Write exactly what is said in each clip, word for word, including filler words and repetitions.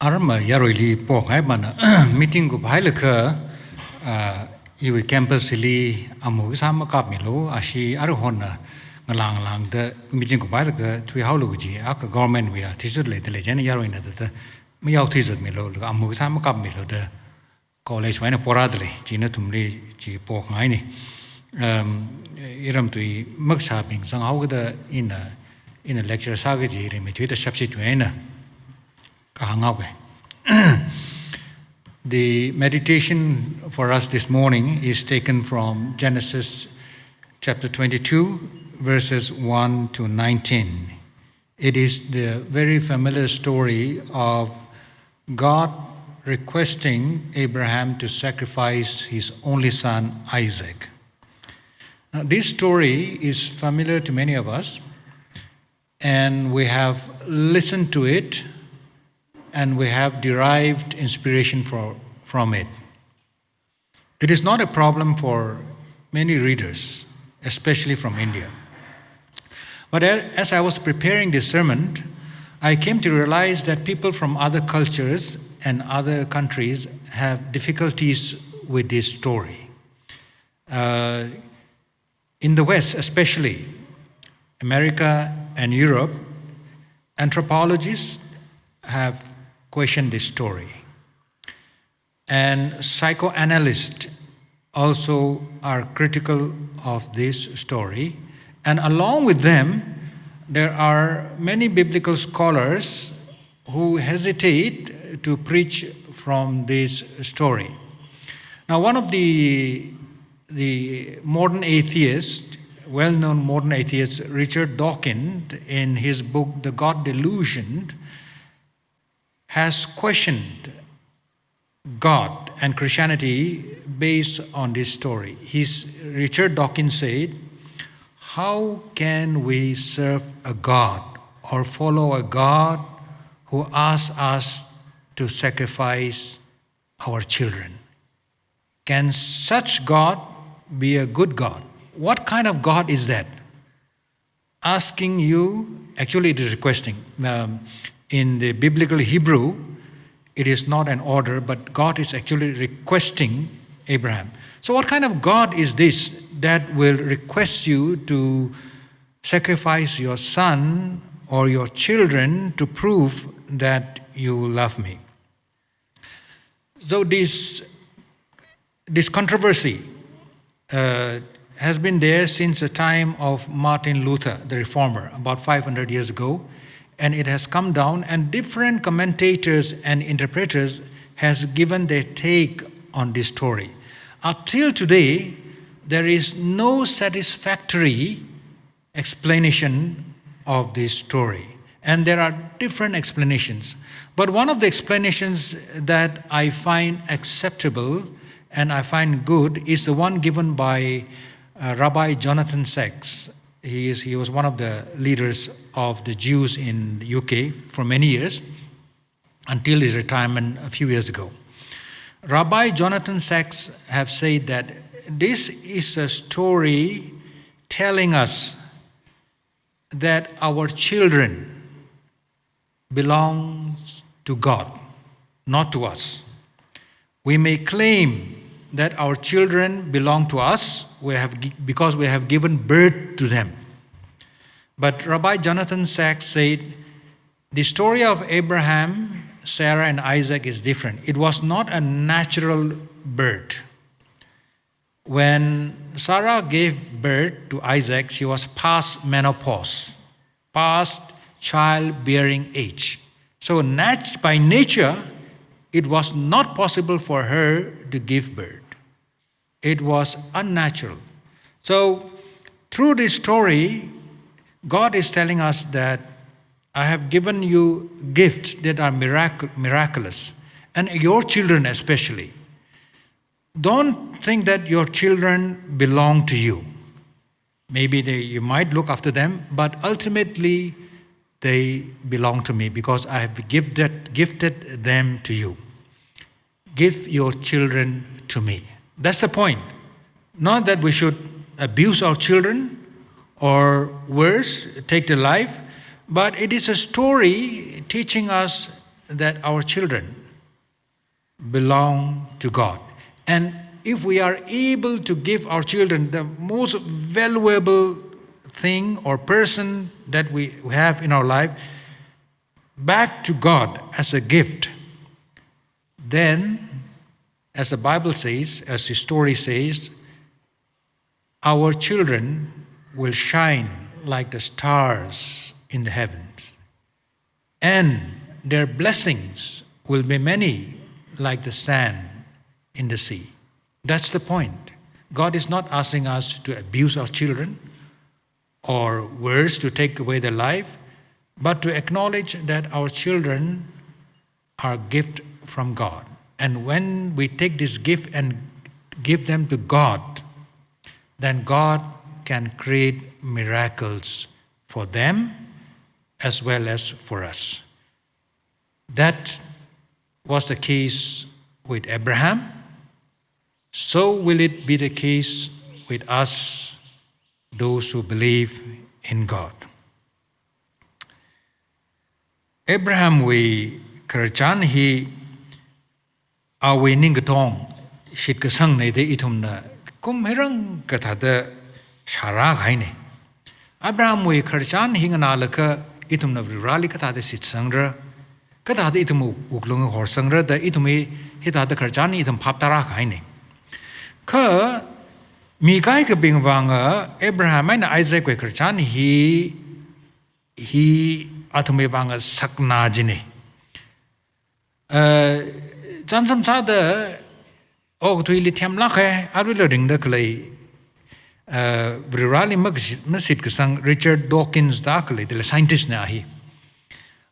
Aramma yaruili pokngai mana meeting kuphailaga, ah, iwui campus li amu kasā makapmilu, ashi aruihon ngalāngalāngda meeting kuphailaga thuihaolu kaji, akha government wuiya athishurda leidalei chieina yaruina thāda mayaothuizatmilu, laga amu kasā makapmilu da college wui eina porādalei, chi nathumli chi pokngaini. Um, iram tui makasābing sanghaokida ina, ina lecture sā kaji rimeithuida shapshi tui eina kahāng haoke. The meditation for us this morning is taken from Genesis chapter twenty-two, verses one to nineteen. It is the very familiar story of God requesting Abraham to sacrifice his only son, Isaac. Now, this story is familiar to many of us, and we have listened to it, and we have derived inspiration for, from it. It is not a problem for many readers, especially from India. But a-, as I was preparing this sermon, I came to realize that people from other cultures and other countries have difficulties with this story. Uh, in the West, especially America and Europe, anthropologists have questioned this story. And psychoanalysts also are critical of this story. And along with them, there are many biblical scholars who hesitate to preach from this story. Now, one of the, the modern atheists, well-known modern atheist Richard Dawkins, in his book, The God Delusion, has questioned God and Christianity based on this story. He's, Richard Dawkins said, "How can we serve a God or follow a God who asks us to sacrifice our children? Can such God be a good God? What kind of God is that?" Asking you, actually it is requesting. Um, in the biblical Hebrew, it is not an order, but God is actually requesting Abraham. So what kind of God is this that will request you to sacrifice your son or your children to prove that you love me? So this, this controversy, uh, has been there since the time of Martin Luther, the reformer, about five hundred years ago, and it has come down, and different commentators and interpreters has given their take on this story. Up till today, there is no satisfactory explanation of this story. And there are different explanations. But one of the explanations that I find acceptable and I find good is the one given by, uh, Rabbi Jonathan Sacks. He is, he was one of the leaders of the Jews in U K for many years, until his retirement a few years ago. Rabbi Jonathan Sacks have said that this is a story telling us that our children belongs to God, not to us. We may claim that our children belong to us, we have gi-, because we have given birth to them. But Rabbi Jonathan Sacks said, "The story of Abraham, Sarah, and Isaac is different. It was not a natural birth. When Sarah gave birth to Isaac, she was past menopause, past childbearing age. So nat-, by nature, it was not possible for her to give birth. It was unnatural." So through this story, God is telling us that, "I have given you gifts that are mirac-, miraculous, and your children especially. Don't think that your children belong to you. Maybe they, you might look after them, but ultimately they belong to me because I have gifted, gifted them to you. Give your children to me." That's the point. Not that we should abuse our children or worse, take their life, but it is a story teaching us that our children belong to God. And if we are able to give our children the most valuable thing or person that we have in our life back to God as a gift, then, as the Bible says, as the story says, our children will shine like the stars in the heavens, and their blessings will be many like the sand in the sea. That's the point. God is not asking us to abuse our children or worse, to take away their life, but to acknowledge that our children are gift from God. And when we take this gift and give them to God, then God can create miracles for them as well as for us. That was the case with Abraham. So will it be the case with us, those who believe in God. Abrahamwui khararchan hi awui ningkatong shitkasangna da ithumna kum hirang kathāda shāra kahaina. Abrahamwui khararchan hi nganālaga ithumna Varivarali kathāda shitsangra, kathāda ithum wuklung horsangra da ithum hi hithāda khararchan hi ithum phap tāra kahaina. Kha mi kaikhabing vānga Abraham eina Isaac wui khararchan hi hi athumwui vānga sakna jina. Eh, chānsam sāda okathuili themlāk hai, aruila ringda khalei, eh, Varivarali makashi-, mashitkasang Richard Dawkins da khalei, dala scientist na hi.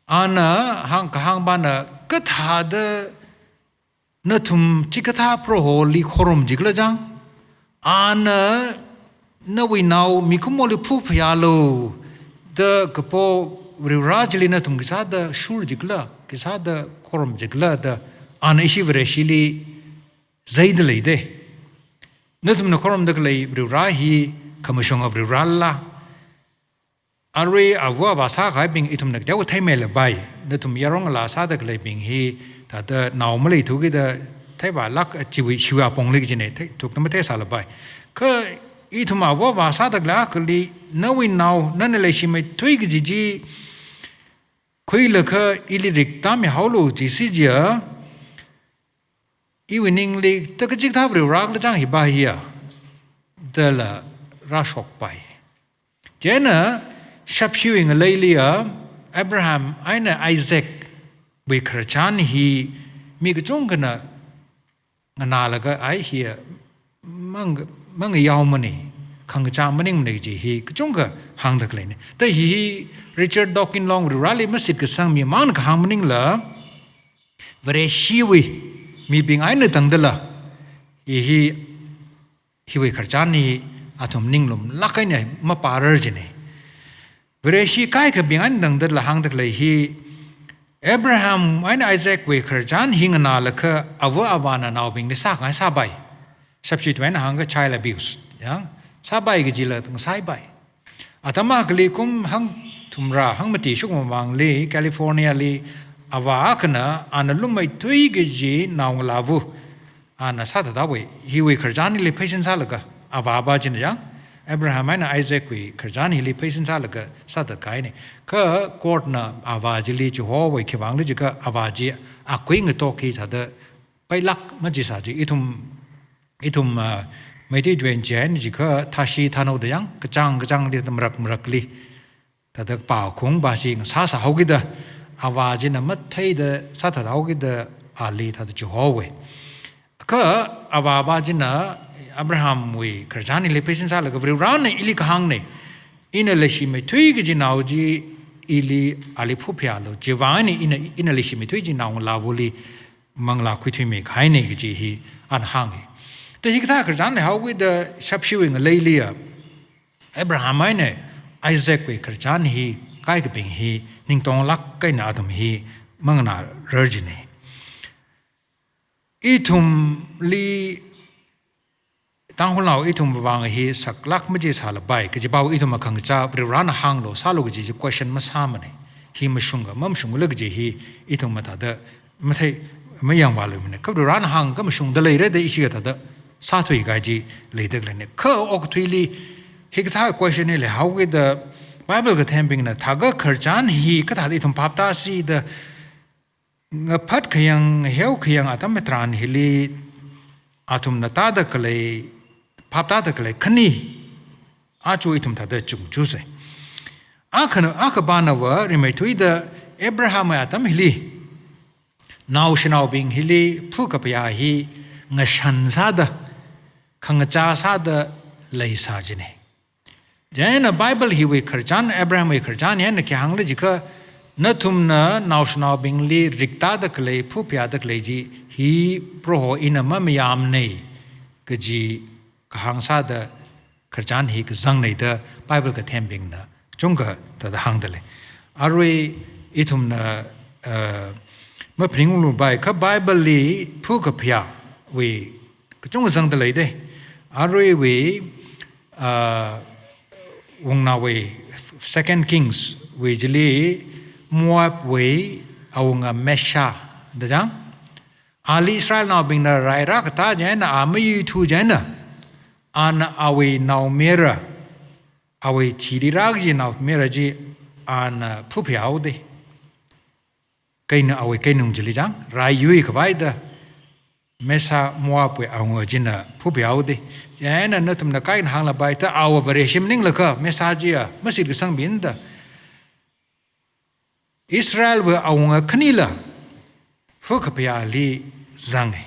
Ana hāng kahāng bana kathāda nathum chikathā Proholi khorum jikhala chang, ana nawui nao mikumoli phuphayālu da kapo Varivara chili nathum khisāda shur jikhala, khisāda khorum jikhala da ana ishi Vareshili zaida leida. Nathumna khorumda khalei Varivara hi khamashunga Varivarala. Arui ava avā sākahaibing ithumna kateokha theimeilapai. Nathum yarong ngalā sāda khaleibing hi thāda nao maleithu kida theiva lāk chiwui shiwa pongli kajina, thei, thukta matheisālapai. Kha ithum ava avā sāda khalei akhali nawui nao nana leishimeithui kaji chi khuilaga ili rik tāmihaolu jisi jiakha, iwui ningli ta kachikathā Varivara khala chang hiva hiya, dala rāshokpai. Chieina shapshiwui ngaleiliya Abraham eina Isaac wui khararchan hi mi kachungkhana nganālaga ai hiya mang, mangayaomana, khangachā maningmana kaji hi kachungkha hāngda khaleina. Ta hi hi Richard Dawkins long Varivarali mashitkasang mimangna kahāng maningla, Vareshiwui mibing eina tangdala, hi hi, hiwui khararchan hi athum ninglumlāk eina mapārar jina. Vareshi kaikhabing eina tangdala hāngda khalei hi, Abraham eina Isaac wui khararchan hi nganālaga ava avāna naobingli sākhangai sāpai. Shapshi tuina hāngakha child abuse, ya, sāpai kajila ngasaipai. Atam akhali kum hangthumra hangmati shokmamangli California li avā akhana ana lumeithui kaji naongalāva ana sāthathaowa. Hiwui khararchan hili pheisin sālaga, avāva china chang, Abraham eina Isaac wui khararchan hili pheisin sālaga sāthatkahaina. Kha court na avā chili chihowa, khiwuivang jiakha avā chi akui ngatok hi sāda pailāk majisā chi. Ithum, ithum, ah, Meitei tuen chieina jiakha thāshi thānao da yang, kachāng kachāngli, marak marakli thāda pākhung pāshi ngasāsā haokida, avā china matheida sāthathaokida ali thāda chihowa. Kha avāva china Abraham wui khararchan hili pheisin sālaga Varivarana ili kahāngna, ina leishimeithui kaji nao chi ili ali phuphayālu, chiwuivang eina ina, ina leishimeithui kaji naongalāvali manglā khuithuimi kahaina kaji hi ana hānga. Ta hikathā khararchan leihaokida shapshiwui ngaleiliya Abraham eina Isaac wui khararchan hi kaikhabing hi ningtonglāk eina athum hi manganārar jina. Ithumli, Tangkhulnao ithum vāng hi saklāk majisālapai, kajiva ithum akhangachā Varivarana hānglu sālu kaji chi question masāmana. hi mashunga, mamashungla kaji hi ithum mathāda mathei mayangvāluimana. Kha Varena hāngakha mashungda leira da ishi kathāda sāthuikahai chi leida khaleina. Kha okathuili hikathā question hi leihaokida Bible kathembingna thākha khararchan hi kathāda ithum phaptāsi da ngaphat khayang, ngaheo khayang atam tharan hili athumna tāda khalei, phaptāda khalei khani, aja ithum thāda chungchusei. Akhana, akhapanava rimeithuida Abrahamwui atam hili naoshinaobing hili phukaphayā hi ngashan sāda, khangachā sāda leisā jina. Chieina Bible hiwui khararchan, Abrahamwui khararchan hina khi hāngla jiakha, nathumna naoshinaobingli riktāda khalei, phuphayāda khalei chi hi Proho ina mamayāmana kaji kahāng sāda khararchan hi kazangna da Bible kathembingna chungkha thāda hāngda lei. Arui ithumna, uh, maphaningunglupai kha Bible li phukaphayāwui kachungkha zangda leida. Aruiwui, uh, Wungnaowui Second Kings wui chili Moabwui awunga Mesha da chang. Ali Israelnaobingna rai rākatā chieina, a mayuithu chieina, ana awui naomayara, awui thili rā kaji naomayara chi ana phuphayāhaoda. Keinung, awui keinung chili chang, rai yuikhavai da, Mesha Moabwui awunga china phuphayāhaoda. Chieina nathumna kaikhana hānglapai da, awo Vareshi maninglaga Mesha chiya mashitkasangbingna da. Israelwui awunga khanila phukaphayāli zanga.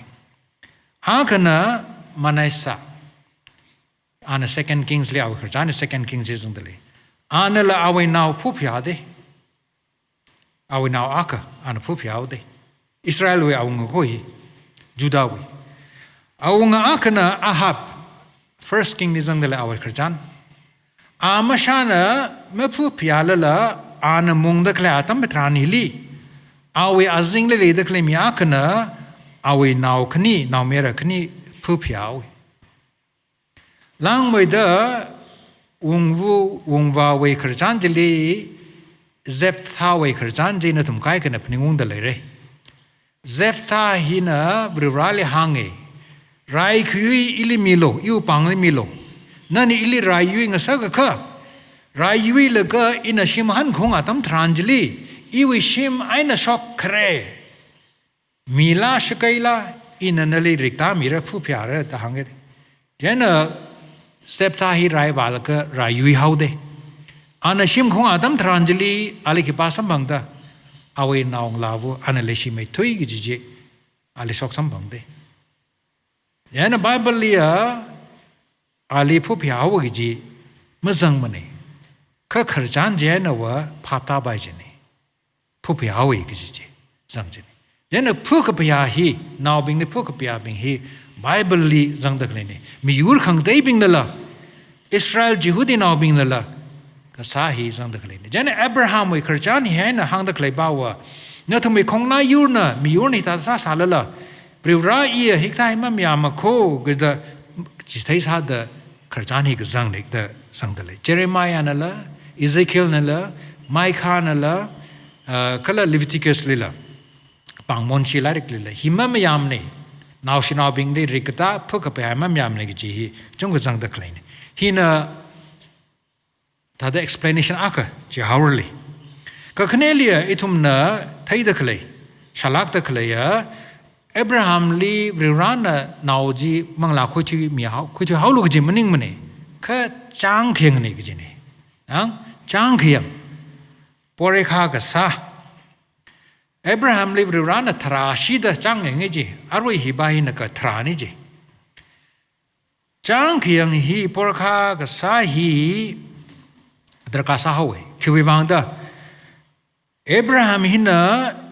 Akhana Manasseh. Ana Second Kings li, awui khararchan Second Kings li zangda lei. Anala awui nao phuphayāda. Awui nao akha, ana phuphayāhaoda. Israelwui awunga kho hi, Judahwui. Awunga akhana Ahab, First King li zangda lei awui khararchan. A Meshana maphuphayālala, ana mungda khalei atam tharan hili, awui azingli leida khalei mi akhana, awui nao khani, naomayara khani phuphayāhaowa. Langmeida wungva, wungvāwui khararchan chili Jephthahwui khararchan chi nathum kaikhana phaningungda leira. Jephthah hina Varivarali hānga, rai khayui ili milu, iwui pāngli milu. Nana ili rai yuingasakakha, rai yuilaga ina shim hankhaung atam tharan chili, iwui shim eina shokkhare. Mila shakaila, ina nali riktāmira, phuphayāra da hānga. Chieina Jephthah hi rai vālaga rai yuihaoda. Ana shimkhaung atam tharan chili ali khipā samphangda, awui naongalāva ana leishimeithui kaji chi ali shoksamphangda. Chieina Bible liya ali phuphayāhaowa kaji mazangmana. Kha khararchan chieina va phaptāpai jina. Phuphayāhaowa kaji chi zang jina. Chieina phukaphayā hi, naobingli phukaphayābing hi Bible li zangda khaleina. Miyur khangateibingnala, Israel Jihudinaobingnala kasā hi zangda khaleina. Chieina Abrahamwui khararchan hi eina hāngda khalei pava, nathumwui khongnai yurna miyurna hithāda sāsālala, Varivara iya hikathā hi mamayāma kho, kaja chithei sāda khararchan hi kazangna da zangda lei. Jeremiahnala, Ezekielnala, Micah nala, ah, kala Leviticus lila, Pāngmonshi lairiklila, hi mamayāmana, naoshinaobingli rikkatā phukaphayā mamayāmana kaji hi chungkha zangda khaleina. Hina thāda explanation akha chihaora lei. Kakhaneliya ithumna theida khalei, shālākda khaleiya, Abrahamli Varivarana nao chi manglā khuithuimihao, khuithuihaolu kaji maningmana, kha chāngkhayangna kajina. Ang, chāngkhayang. Porikha kasā. Abrahamli Varivarana tharāshida chāngyanga ji, arui hiva hina katharāna ji. Chāngkhayang hi porikha kasā hi darkar sāhaowa. Khiwuivangda, Abraham hina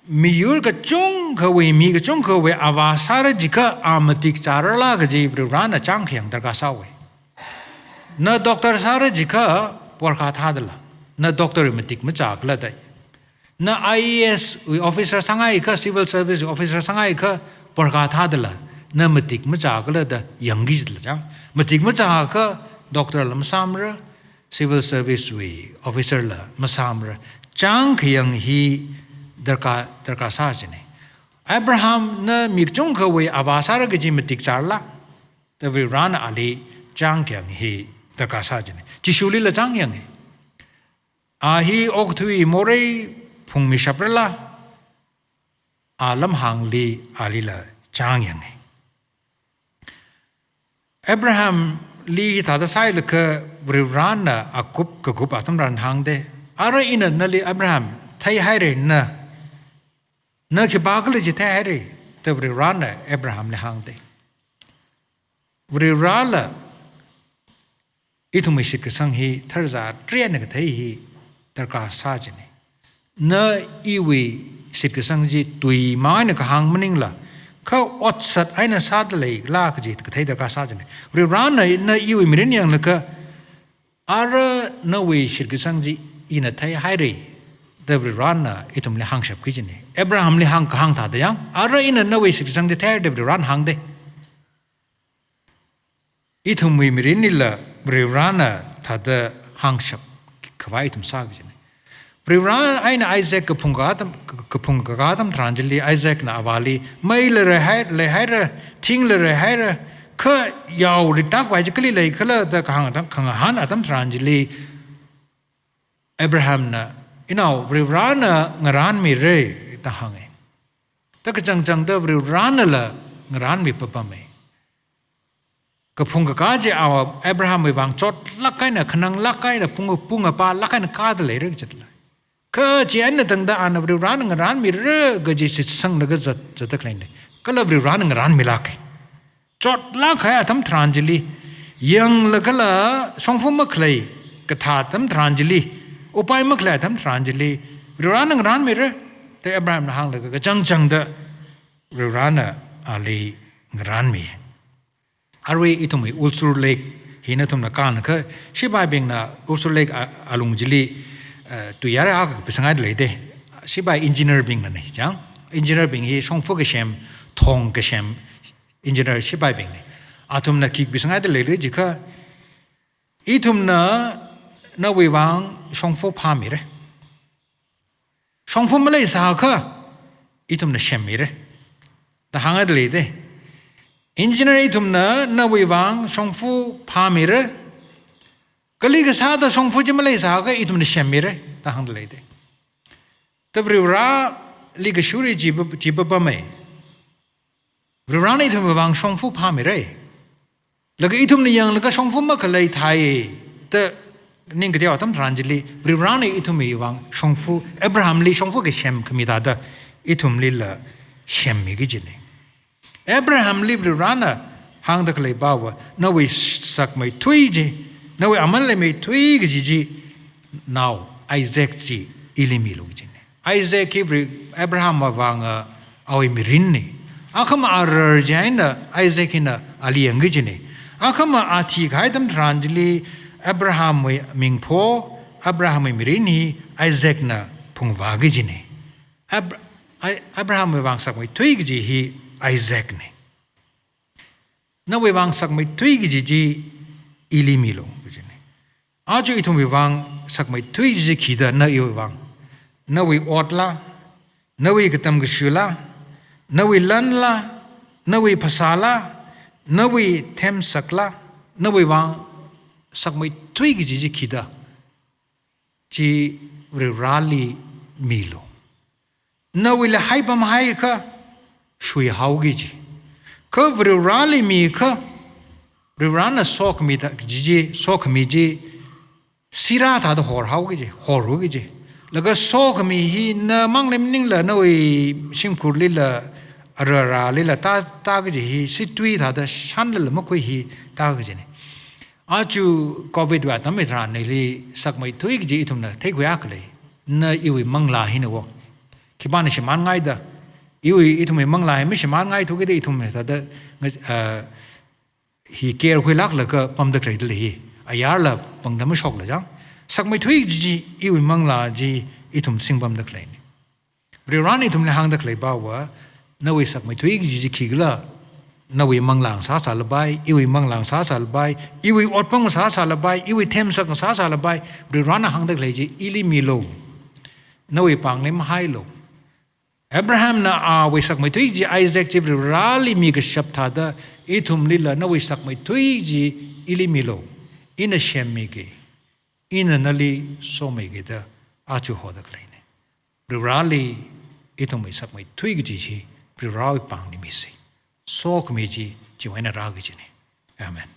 miyur kachungkhawui, mi kachungkhawui avā sāra jiakha a matik chārala kaji Varivarana chāngkhayang darkar sāhaowa. Na doctor sāra jiakha porikha thādala, na doctor wui matik machākhala da. Na I A S wui officer sāngaiakha, civil service wui officer sāngaiakha, porikha thādala, na matik machākhala da yangki jila chang. Matik machāakha doctor la masāmara, civil service wui officer la masāmara. chāng khayang hi darkar, darkar sā jine. Abrahamna mi kachungkhawui avā sāra kaji matik chārla, da Varivarana ali chāng khayang hi darkar sā jine. Jishulila chāng yange. A hi okathui morei phungmishaprala, a lamhāngli alila chāng yange. Abrahamli hithāda sāhailaga Varivarana akup kakup atam tharan hāngde. Ara ina nali Abraham theihaire na. Na khipākhala chi theihaire, da Varivarana Abrahamli hāngde. Varivarala ithumwui shitkasang hi tharzā tren eina kathei hi darkar sā jine. Na iwui shitkasang chi tui mang eina kahāng maningla, kha otsak eina sāda leila kaji kathei darkar sā jine. Varivarana na iwui mirin yanglaga, ara nawui shitkasang chi ina theihaire, da Varivarana ithumli hāngshap kajine. Abrahamli hāng kahāng thāda yang, ara ina nawui shitkasang chi theihaire da Varivarana hāngde. Ithumwui mirinlila Varivarana thāda hāngshap khavai ithum sā kajine. Varivara eina Isaac kaphung kakā atam, kaphung kakā atam tharan chili Isaacna avāli, meila reihai, leihaira, thingla reihaira, kha yao ritak vai chi kali leikhala da kahāng atam, khangahān atam tharan chili Abrahamna, inao, Varivarana ngarānmire, da hānge. Da kachangchangda Varivaranala ngarānmi papame. Kaphung kakā chi awa Abrahamwui vang chotlāk eina, khananglāk eina, pung, pung apālāk eina kāda leira kajila. Kha chieina tangda ana Varivarana ngarānmira kaji shitsanglaga zat, zatda khaleine. Kala Varivarana ngarānmilāke. Chotlāk kahai atam tharan chili, yanglagala shongfa makhalei kathā atam tharan chili, upai makhalei atam tharan chili, Varivarana ngarānmira, da Abrahamna hānglaga kachangchangda Varivarana ali ngarānmi. Arui ithumwui Ulsur Lake hi nathumna kānakha, sipaibingna Ulsur Lake a-, alung chili, eh, tuiyāra akha kapisanghaida leide. Sipai engineer bingnane, chang. Engineer bing hi shongfa kasem, thong kasem, engineer sipaibingne. Athumna khi kapisanghaida leili jiakha, ithumna nawui vang shongfa phāmire. Shongfa maleisākha, ithumna semmire, da hānghaida leide. Engineer ithumna nawui vang shongfa phāmire, kali kasāda shongfa chi maleisākha ithumna semmire, da hāngda leide. Da Varivarali kashuri chi pa, chi papame. Varivarana ithumwui vang shongfa phāmire. Laga ithumna yanglaga shongfa makhalei thāi, da ning kateo atam tharan chili, Varivarana ithumwui vang shongfa, Abrahamli shongfa kasem khami thāda, ithumlila semmi kajine. Abrahamli Varivarana hāngda khalei pava, nawui sakmeithui chi, nawui amalei meithui kaji chi, nao Isaac chi ili milu kajine. Isaac hi Abra-, Abrahamwui vang, ah, awui mirinne. Akhama arar chieina Isaac hina ali yang kajine. Akhama a thikahai atam tharan chili Abrahamwui mingpho, Abrahamwui mirin hi Isaacna phungvā kajine. Ab-, Ai-, Abrahamwui vang sakmeithui kaji hi Isaacne. Nawui vang sakmeithui kaji chi ili milu kajine. Aja ithumwui vang sakmeithui chi khida na iwui vang. Nawui otla, nawui katam kashila, nawui lanla, nawui phasāla, nawui themsakla, nawui vang sakmeithui kaji chi khida, chi Varivarali milu. Nawuila haipamhaiakha shuihaoki kaji. Kha Varivarali mikha, Varivarana sokhami ta, chi chi, sokhami chi, sirā thāda horhaoki kaji, horhaoki kaji. Laga sokhami hi namangli maningla, nawui shimkhurlila, ararālila, tā, tā kaji hi, situi thāda shanlala makhui hi, tā kajine. Aja covid wui atam hitharanli sakmeithui kaji ithumna theikhuiakha lei. Na iwui manglā hina wo. Khipāna shimānngaida. Iwui ithumwui manglā hi mashimānngaithu kida ithum hithāda nga-, ah, hi care khuilāklaga pamda khaleida lei hi. Ayarla pangda mashokla chang. Sakmeithui kaji chi iwui manglā chi ithum singpamda khaleine. Varivarana ithumli hāngda khalei pava, nawui sakmeithui kaji chi khikhala, nawui manglā sāsālapai, iwui manglā sāsālapai, iwui otpam sāsālapai, iwui themsak sāsālapai, Varivarana hāngda khalei chi ili milu. nawui pāngli mahailu. Abrahamna awui sakmeithui chi Isaac chi Varivarāli mikashap thāda, ithumlila nawui sakmeithui chi ili milu. Ina shemmige, ina nali somige da aja hoda khaleina. Varivarāli ithumwui sakmeithui kaji chi Varivarāwui pāngli misa. Sokhami chi chiwui eina rāki kajina. Amen.